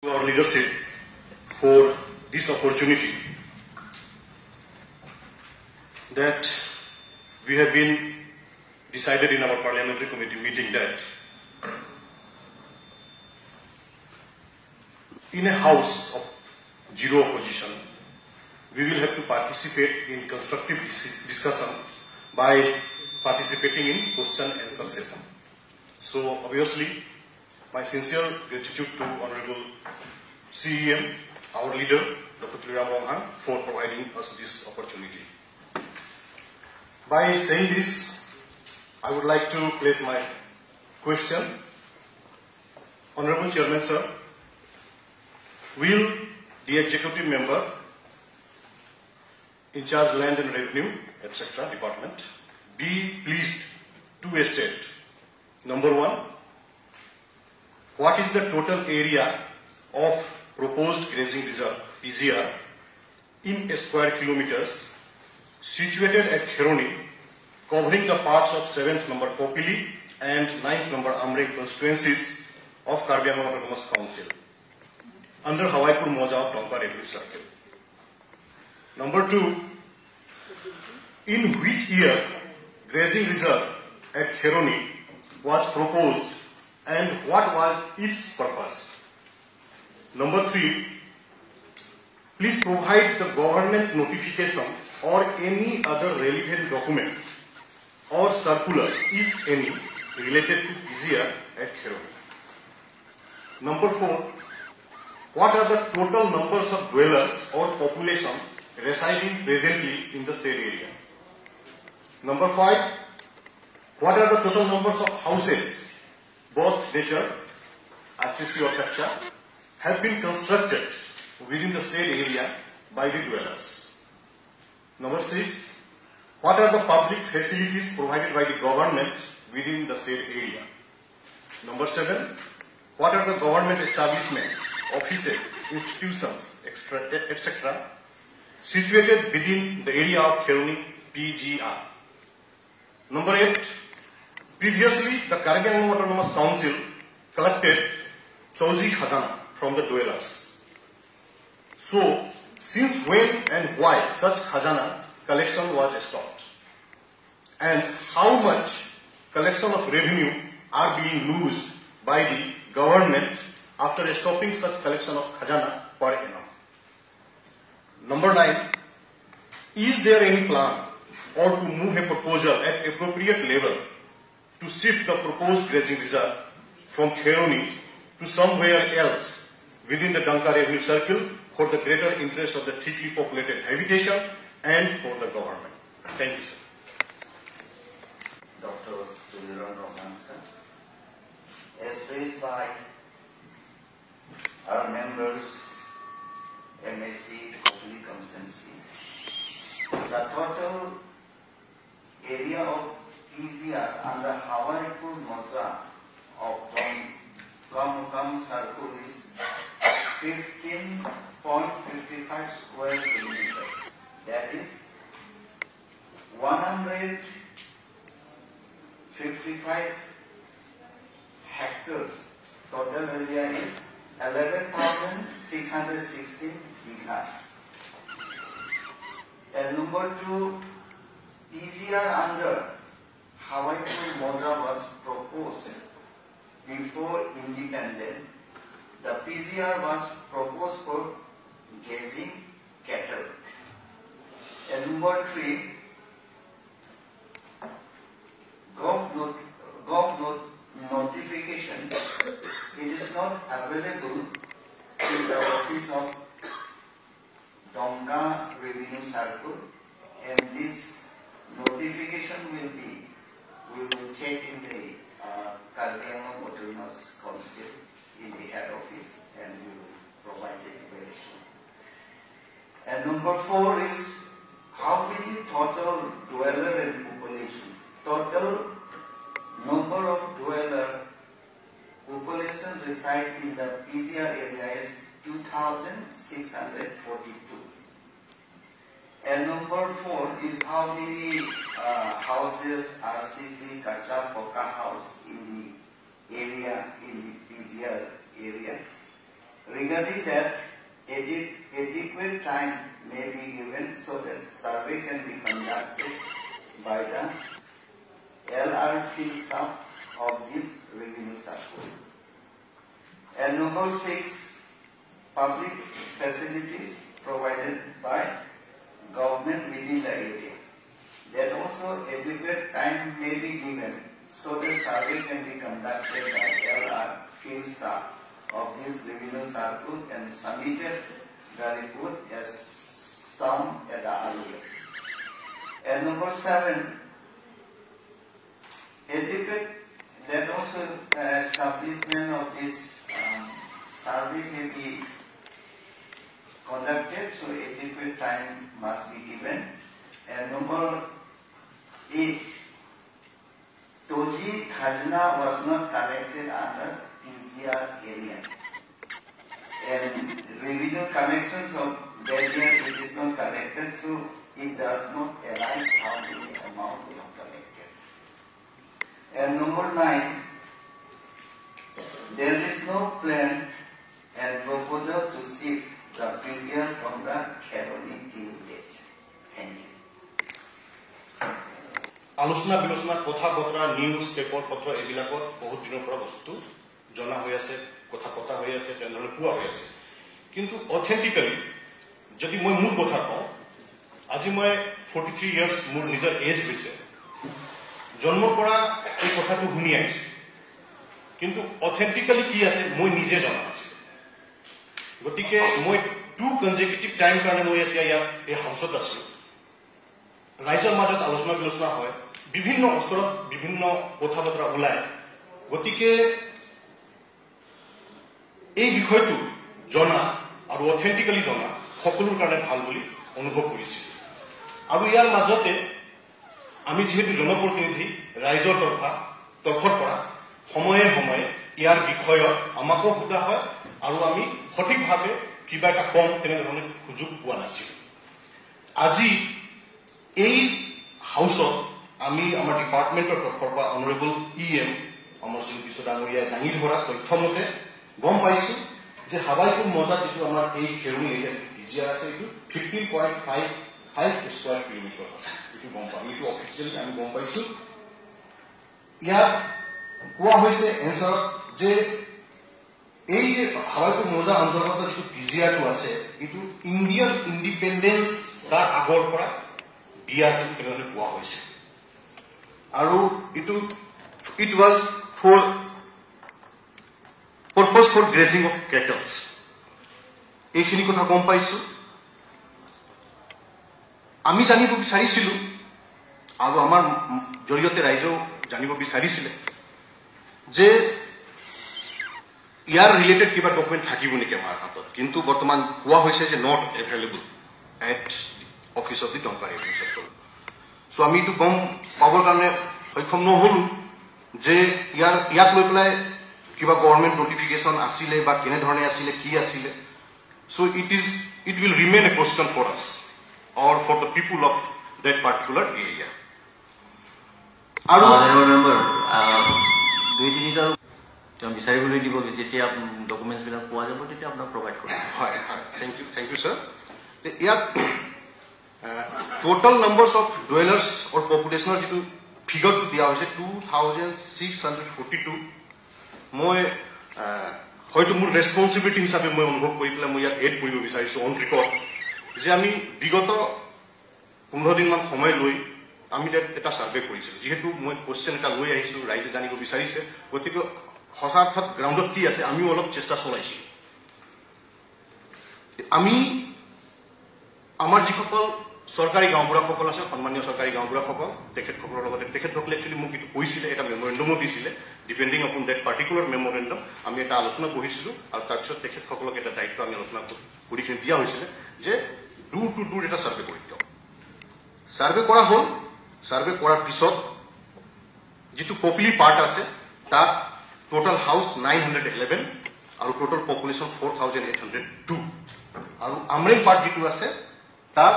Our leadership for this opportunity that we have been decided in our parliamentary committee meeting that in a house of zero opposition, we will have to participate in constructive discussion by participating in question and answer session. So obviously, my sincere gratitude to Honorable CEM, our leader, Dr. Tuliram Ronghang, for providing us this opportunity. By saying this, I would like to place my question. Honorable Chairman, sir, will the executive member in charge land and revenue, etc. department be pleased to state, number one, what is the total area of proposed grazing reserve, PGR, in square kilometers situated at Kheroni, covering the parts of 7th number Kopili and 9th number Amreng constituencies of Karbi Anglong Autonomous Council under Hawaipur Moja of Dongpa Revenue Circle? Number two, in which year grazing reserve at Kheroni was proposed and what was its purpose? Number three, please provide the government notification or any other relevant document or circular, if any, related to PGR at Kheroni. Number four, what are the total numbers of dwellers or population residing presently in the said area? Number five, what are the total numbers of houses, both nature, RCC or Kacha, have been constructed within the said area by the dwellers? Number six, what are the public facilities provided by the government within the said area? Number seven, what are the government establishments, offices, institutions, etc., situated within the area of Kheroni PGR? Number eight, previously the Karbi Anglong Autonomous Council collected Tauzi Khazana from the dwellers. So, since when and why such Khazana collection was stopped? And how much collection of revenue are being lost by the government after stopping such collection of Khazana per annum? Number nine, is there any plan or to move a proposal at appropriate level to shift the proposed grazing reserve from Kheroni to somewhere else within the Dangka Revenue Circle for the greater interest of the thickly populated habitation and for the government? Thank you, sir. Dr. Tuliram Ronghang, sir. As raised by our members, MSc, Kopili Constituency, the total area of PGR under Hawaipur Moja of Dongkamukam Circle is 15.55 square kilometers. That is 155 hectares. Total area is 11,616 bighas. And number two, PGR under Hawaipur Moja was proposed before independence. The PGR was proposed for grazing cattle. And number three, Gov notification, it is not available in the office of Dongka Revenue Circle, and this notification will be, we will check in the Karbi Anglong Autonomous Council in the head office, and we will provide it very soon. And number four is how many total dweller and population? Total number of dweller population reside in the PGR area is 2,642. And number four is how many houses, RCC, Kacha, Poka house in the area, in the PGR area. Regarding that, adequate time may be given so that survey can be conducted by the LR field staff of this revenue circle. And number 6, public facilities provided by government within the area. That also adequate time may be given so that survey can be conducted by LR field staff of this revenue circle and submitted the report as some at the earliest. And number 7, adequate, that also establishment of this survey may be conducted, so adequate time must be given. And number 8, Toji Khajna was not collected under PGR area. And revenue collections of that year it is not collected, so it does not arise how many amount we have collected. And number 9, there is no plan and proposal to shift the PGR from the Kheroni till date. Thank you. আলোচনা বিলোচনা, কথা বতৰা, news paper পত্ৰ এইবিলাকত বহুত দিনৰ পৰা বস্তু জনা হৈ আছে, কথা পতা হৈ আছে, তেনেধৰণে কোৱা হৈ আছে। কিন্তু অথেণ্টিকেলি যদি মই মোৰ কথা কওঁ, আজি মই 43 ইয়াৰ্ছ মোৰ নিজৰ এজ হৈছে, জন্মৰ পৰা এই কথাটো শুনি আহিছো, কিন্তু অথেণ্টিকেলি কি আছে মই নিজে জনা নাছিলো। গতিকে মই 2 কনজেকিউটিভ টাইম কাৰণে মই এতিয়া ইয়াত এই হাউচত আছো। ৰাইজৰ মাজত আলোচনা বিলোচনা হয়, বিভিন্ন স্তৰত বিভিন্ন কথা বতৰা ওলায়। গতিকে এই বিষয়টো জনা আৰু অথেণ্টিকেলি জনা সকলোৰ কাৰণে ভাল বুলি অনুভৱ কৰিছিলো। আৰু ইয়াৰ মাজতে আমি যিহেতু জনপ্ৰতিনিধি, ৰাইজৰ তৰফৰ পৰা সময়ে সময়ে ইয়াৰ বিষয়ত আমাকো সোধা হয় আৰু আমি সঠিকভাৱে কিবা এটা কম তেনেধৰণে সুযোগ পোৱা নাছিলো। আজি এই হাউচত আমি আমাৰ ডিপাৰ্টমেণ্টৰ তৰফৰ পৰা অনাৰেবল ই এম অমৰ সিং বিশ্ব ডাঙৰীয়াই দাঙি ধৰা তথ্য মতে গম পাইছো যে হাবাইপুৰ মৌজাত যিটো আমাৰ এই খেৰণি এৰিয়া যিটো পি জি আৰ আছে, এইটো 15.55 স্কোৱাৰ কিলোমিটাৰ আছে। এইটো গম পাওঁ, এইটো অফিচিয়েলি আমি গম পাইছো। ইয়াত কোৱা হৈছে এনচাৰত যে এই যে হাবাইপুৰ মৌজা অন্তৰ্গত যিটো পি জি আৰটো আছে, এইটো ইণ্ডিয়ান ইণ্ডিপেণ্ডেন্স তাৰ আগৰ পৰা দিয়া আছিল তেনেধৰণে কোৱা হৈছে। আৰু এইটো it was for purpose for grazing of cattles, এইখিনি কথা গম পাইছো। আমি জানিব বিচাৰিছিলো আৰু আমাৰ জৰিয়তে ৰাইজেও জানিব বিচাৰিছিলে যে ইয়াৰ ৰিলেটেড কিবা ডকুমেণ্ট থাকিব নেকি আমাৰ হাতত, কিন্তু বৰ্তমান কোৱা হৈছে যে not available at office of the Tonka revenue circle. So আমি এইটো গম পাবৰ কাৰণে সক্ষম নহলো যে ইয়াক লৈ পেলাই কিবা গভৰ্ণমেণ্ট নটিফিকেশ্যন আছিলে বা কেনেধৰণে আছিলে, কি আছিলে। So it will remain a question for us or for the people of that particular area. আৰু মেম্বাৰ দুই তিনিটা তেওঁ বিচাৰিবলৈ দিব, যেতিয়া ডকুমেণ্টছবিলাক পোৱা যাব তেতিয়া আপোনাক প্ৰভাইড কৰিম। হয় হয়, thank you, thank you sir. ইয়াত টোটেল নাম্বাৰ্ছ অফ ডুৱেলাৰ্ছ অৰ পপুলেশ্যনৰ যিটো ফিগাৰটো দিয়া হৈছে 2642। মই হয়তো মোৰ ৰেচপনচিবিলিটি হিচাপে মই অনুভৱ কৰি পেলাই মই ইয়াত এড কৰিব বিচাৰিছো অন ৰেকৰ্ড যে আমি বিগত 15 দিনমান সময় লৈ আমি তাত এটা ছাৰ্ভে কৰিছিলো। যিহেতু মই কুৱেশ্যন এটা লৈ আহিছো, ৰাইজে জানিব বিচাৰিছে, গতিকে সঁচা অৰ্থত গ্ৰাউণ্ডত কি আছে আমিও অলপ চেষ্টা চলাইছিলো। আমি আমাৰ যিসকল চৰকাৰী গাঁওবুঢ়াসকল আছে, সন্মানীয় চৰকাৰী গাঁওবুঢ়াসকল, তেখেতসকলৰ লগতে তেখেতসকলে একচুৱেলি মোক এইটো কৈছিলে, এটা মেমৰেণ্ডমো দিছিলে। Depending upon that particular memorandum আমি এটা আলোচনা বহিছিলো আৰু তাৰপিছত তেখেতসকলক এটা দায়িত্ব আমি আলোচনা কৰি কিনে দিয়া হৈছিলে যে ডুৰ টু ডুৰ এটা ছাৰ্ভে কৰি দিয়ক। ছাৰ্ভে কৰা হ'ল। ছাৰ্ভে কৰাৰ পিছত যিটো কপিলি পাৰ্ট আছে তাত টোটেল হাউচ 911 আৰু টোটেল পপুলেশ্যন 4802, আৰু আমৰেং পাৰ্ট যিটো আছে তাত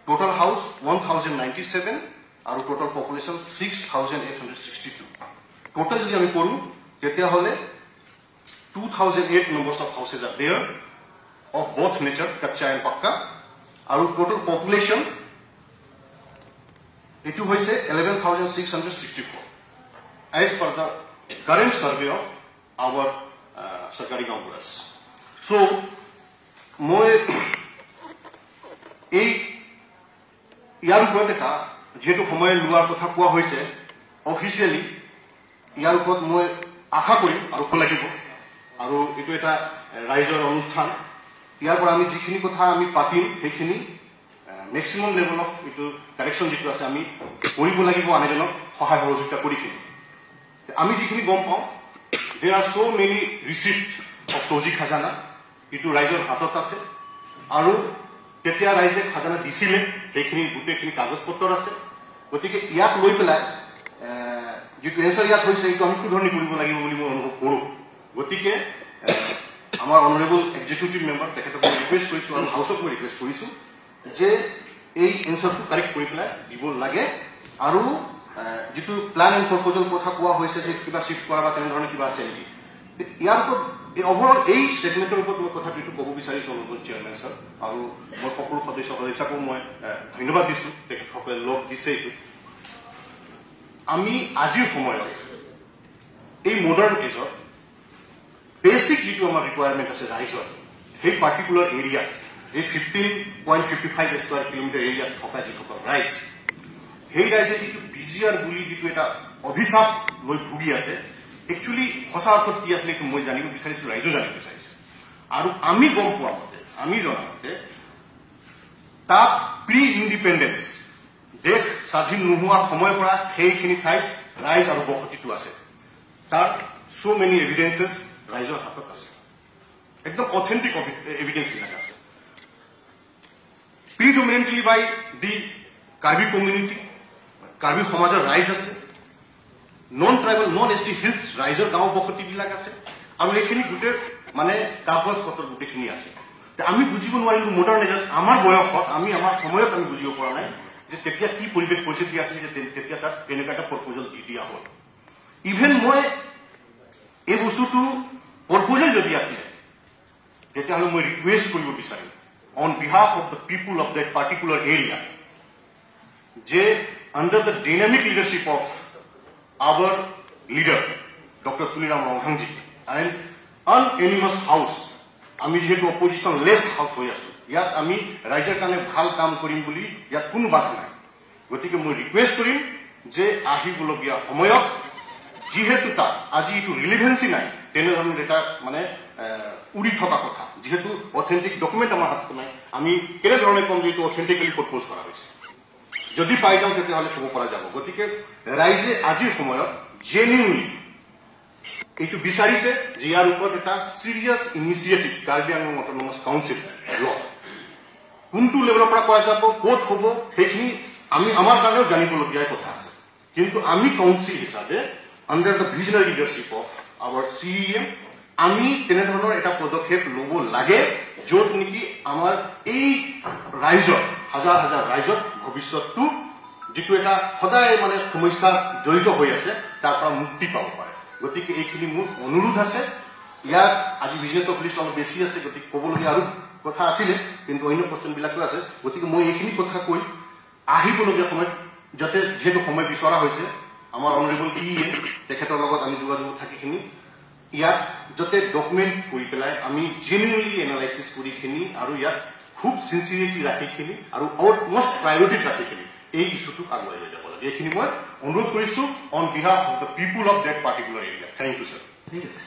টোটেল হাউচ 1097 আৰু টোটেল পপুলেশ্যন 6862। টোটেল যদি আমি কৰোঁ তেতিয়াহ'লে 2008 numbers of houses are there of both nature, kacha and pakka. আৰু total population এইটো হৈছে 11,664 as per the current survey of our চৰকাৰী গাঁওবুঢ়াছ। So মই এই ইয়াৰ ওপৰত এটা, যিহেতু সময় লোৱাৰ কথা কোৱা হৈছে অফিচিয়েলি, ইয়াৰ ওপৰত মই আশা কৰিম আৰু লাগিব। আৰু এইটো এটা ৰাইজৰ অনুষ্ঠান, ইয়াৰ পৰা আমি যিখিনি কথা আমি পাতিম সেইখিনি মেক্সিমাম লেভেল অফ এইটো কাৰেকশ্যন যিটো আছে আমি কৰিব লাগিব, আন এজনক সহায় সহযোগিতা কৰি কিনে। আমি যিখিনি গম পাওঁ, there are so many receipt of তৌজি খাজানা, এইটো ৰাইজৰ হাতত আছে আৰু তেতিয়া ৰাইজে খাজানা দিছিলে, সেইখিনি গোটেইখিনি কাগজ পত্ৰ আছে। গতিকে ইয়াক লৈ পেলাই যিটো এনচাৰ ইয়াত হৈছে সেইটো আমি শুধৰণি কৰিব লাগিব বুলি মই অনুভৱ কৰোঁ। গতিকে আমাৰ অনাৰেবল এক্সিকিউটিভ মেম্বাৰ, তেখেতক মই ৰিকুৱেষ্ট কৰিছোঁ আৰু হাউচক মই ৰিকুৱেষ্ট কৰিছোঁ যে এই এনচাৰটো কাৰেক্ট কৰি পেলাই দিব লাগে। আৰু যিটো প্লেন এণ্ড প্ৰপ'জেল কথা কোৱা হৈছে যে কিবা চিফ্ট কৰা বা তেনেধৰণে কিবা আছে নেকি, ইয়াৰ ওপৰত এই অভাৰঅল এই ষ্টেটমেণ্টৰ ওপৰত মই কথাটো এইটো ক'ব বিচাৰিছোঁ অনাৰেবল চেয়াৰমেন ছাৰ, আৰু মই সকলো সদস্য সদস্যাকো মই ধন্যবাদ দিছোঁ, তেখেতসকলে লগ দিছে। এইটো আমি আজিৰ সময়ত এই মডাৰ্ণ এজত বেচিক যিটো আমাৰ ৰিকুৱাৰমেণ্ট আছে ৰাইজৰ, সেই পাৰ্টিকুলাৰ এৰিয়াত, এই 15.55 স্কুৱাৰ কিলোমিটাৰ এৰিয়াত থকা যিসকল ৰাইজ, সেই ৰাইজে যিটো বিজিআৰ বুলি যিটো এটা অভিশাপ লৈ ভুগি আছে, একচুৱেলি সঁচা অৰ্থত কি আছিলে এইটো মই জানিব বিচাৰিছো, ৰাইজেও জানিব বিচাৰিছে। আৰু আমি গম পোৱা মতে, আমি জনা মতে, তাত প্ৰি ইণ্ডিপেণ্ডেন্স, দেশ স্বাধীন নোহোৱাৰ সময়ৰ পৰা সেইখিনি ঠাইত ৰাইজ আৰু বসতিটো আছে। তাৰ চ' মেনি এভিডেন্সেছ ৰাইজৰ হাতত আছে, একদম অথেণ্টিক এভিডেন্সবিলাক আছে। Predominantly by the Karbi community, Karbi সমাজৰ ৰাইজ আছে, non tribal, non ST hills ৰাইজৰ গাঁও বসতিবিলাক আছে, আৰু এইখিনি গোটেই মানে কাগজ পত্ৰ গোটেইখিনি আছে। আমি বুজিব নোৱাৰিলো মডাৰ্ণ এজত, আমাৰ বয়সত, আমি আমাৰ সময়ত আমি বুজিব পৰা নাই যে তেতিয়া কি পৰিৱেশ পৰিস্থিতি আছিল যে তেতিয়া তাত তেনেকুৱা এটা প্ৰপ'জেল দি দিয়া হ'ল। ইভেন মই এই বস্তুটো প্ৰপ'জেল যদি আছিলে তেতিয়াহ'লে মই ৰিকুৱেষ্ট কৰিব বিচাৰিম on behalf of the people of that particular area যে under the dynamic leadership of our leader Doctor Tuliram Ronghangji and unanimous house, আমি যিহেতু অপজিশ্যন লেছ হাউচ হৈ আছো, ইয়াত আমি ৰাইজৰ কাৰণে ভাল কাম কৰিম বুলি ইয়াত কোনো বাধা নাই। গতিকে মই ৰিকুৱেষ্ট কৰিম যে আহিবলগীয়া সময়ত যিহেতু তাত আজি এইটো ৰিলিভেঞ্চি নাই, তেনেধৰণৰ এটা মানে উৰি থকা কথা, যিহেতু অথেণ্টিক ডকুমেণ্ট আমাৰ হাতত নাই, আমি কেনেধৰণে ক'ম যে এইটো অথেণ্টিকেলি প্ৰপ'জ কৰা হৈছে? যদি পাই যাওঁ তেতিয়াহ'লে ক'ব পৰা যাব। গতিকে ৰাইজে আজিৰ সময়ত জেনুইনলি এইটো বিচাৰিছে যে ইয়াৰ ওপৰত এটা serious initiative Karbi Anglong autonomous council লওক। কোনটো লেভেলৰ পৰা কৰা যাব, ক'ত হ'ব, সেইখিনি আমি আমাৰ কাৰণেও জানিবলগীয়া কথা আছে। কিন্তু আমি কাউন্সিল হিচাপে under the visionary leadership of our CEM আমি তেনেধৰণৰ এটা পদক্ষেপ ল'ব লাগে য'ত নেকি আমাৰ এই ৰাইজৰ হাজাৰ হাজাৰ ৰাইজৰ ভৱিষ্যতটো যিটো এটা সদায় মানে সমস্যা জড়িত হৈ আছে তাৰ পৰা মুক্তি পাব পাৰে। গতিকে এইখিনি মোৰ অনুৰোধ আছে। ইয়াত আজি বিজনেছ অফ লিষ্ট অলপ বেছি আছে, গতিকে ক'বলগীয়া আৰু কথা আছিলে, কিন্তু অন্য কুৱেশ্যনবিলাকো আছে। গতিকে মই এইখিনি কথা কৈ আহিবলগীয়া সময়ত যাতে যিহেতু সময় বিচৰা হৈছে, আমাৰ অনাৰেবল ই এ তেখেতৰ লগত আমি যোগাযোগ থাকিখিনি ইয়াত যাতে ডকুমেণ্ট কৰি পেলাই আমি জেনুইনলি এনালাইচিছ কৰিখিনি আৰু ইয়াত খুব চিনচিয়াৰিটি ৰাখিখিনি আৰু মষ্ট প্ৰায়ৰিটিত ৰাখিখিনি এই ইছ্যুটোক আগুৱাই লৈ যাব লাগে। এইখিনি মই অনুৰোধ কৰিছো on behalf of the people of that particular area. Thank you sir. ঠিক আছে।